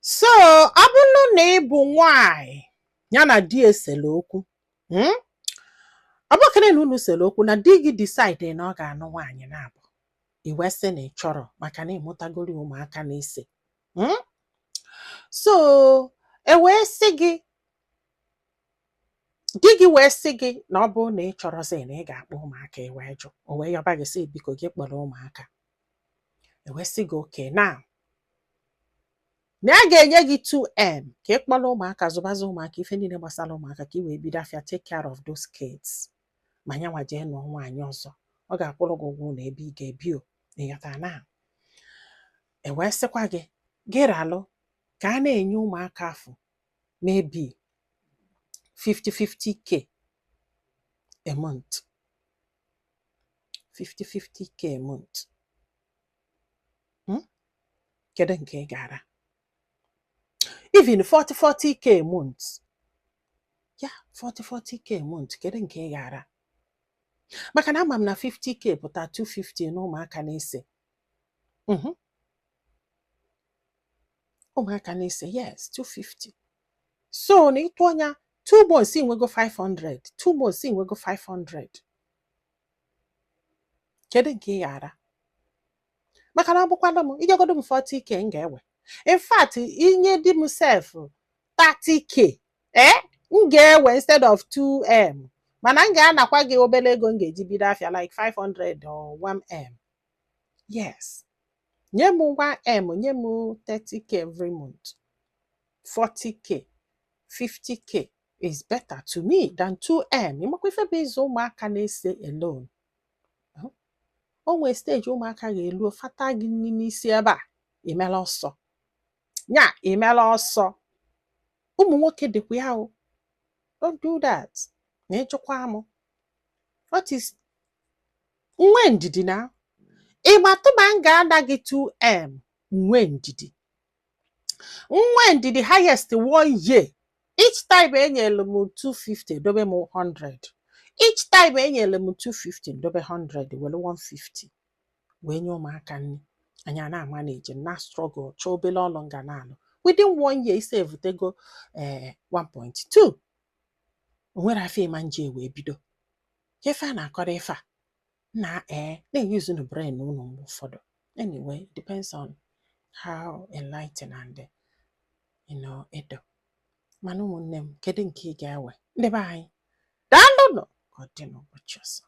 So ọ bụrụ na ị bụ nwanyị ya na di esele okwu, ọ bụkịrị na unu sere okwu na di gị decide na ọ ga-anụ nwaanyị na-abụ, i wee sị na ị chọrọ maka na ịmụtagori ụmụaka na-ese, So e wee sị gị, di gị wee sị gị na ọ bụrụ na ị chọrọzi na ị ga-akpọ ụmụaka, i wee jụ, o wee yọba gị sị biko gị kpọrọ ụmụaka. E wee sị gị okay, now na ya ga-enye gị 2M ka ị kpọrọ ụmụaka, zụbazi ụmụaka, ife niile gbasara ụmụaka, ka ị wee bido afịa, take care of those kids, ma nyanwa jee nụọ nwaanyị ọzọ. Ọ ga-akwụrụ gị ụgwọ ụlọ ebe ị ga-ebi. O ịghọta na e wee sịkwa gị, gị ralụ ka a na-enye ụmụaka afọ maybe 50-50K a month, 50-50K a month, Kedu nke ị gara? Even 40-40K a month ya, 40-40K a month, kedu nke ị gara? Maka na ama m na 50K pụta 250 na ụmụaka na-ese. Ụmụaka na-ese, yes, 250. So na ịtụ ọnya 2 months, inwego 500, 2 months inwego 500. Kedu nke ị ghara? Maka na ọ bụkwanụ m, ijegodo m 40K m ga-ewe. In fact, inye di m sef 30K, m ga-ewe instead of 2M, mana m ga-anakwa gị obere ego m ga-eji bido afịa, like 500 or 1M. Yes, nye m 1M, nye m 30K every month. 40K, 50K is better to me than 2M. Ịmakwa ife bụ ịzụ ụmụaka na-ese alone? O nwee stage ụmụaka ga-elu fata gị nri n'isi ebe a, imela ọsọ nya, imela ọsọ. Ụmụ nwoke dịkwa ya o. Don't do that. Na ịjụkwa m, what is nwe ndidi na ịgba tụba, m ga-ana gị 2M, nwe ndidi, nwe ndidi. Highest one year, each time enyere m 250, dobe m 100. Each time enyere m 250, dobe 100, were 150 wee nye ụmụaka nri. Anyị a na-amanage na struggle, chọọ obere ọlụ nga na-alụ. Within one year, ise evutego 1.2. O nwere afọ ịma nje wee bido ife a na-akọrọ ife a na na-eyuzunu brain unu mgbe ụfọdụ. Anyway, it depends on how enlightened and edo. Mana ụmụnne m, kedu nke ị ga-ewe? Ndị be anyị, daalụnụ. Ka ọ dị n'ụbọchị ọzọ.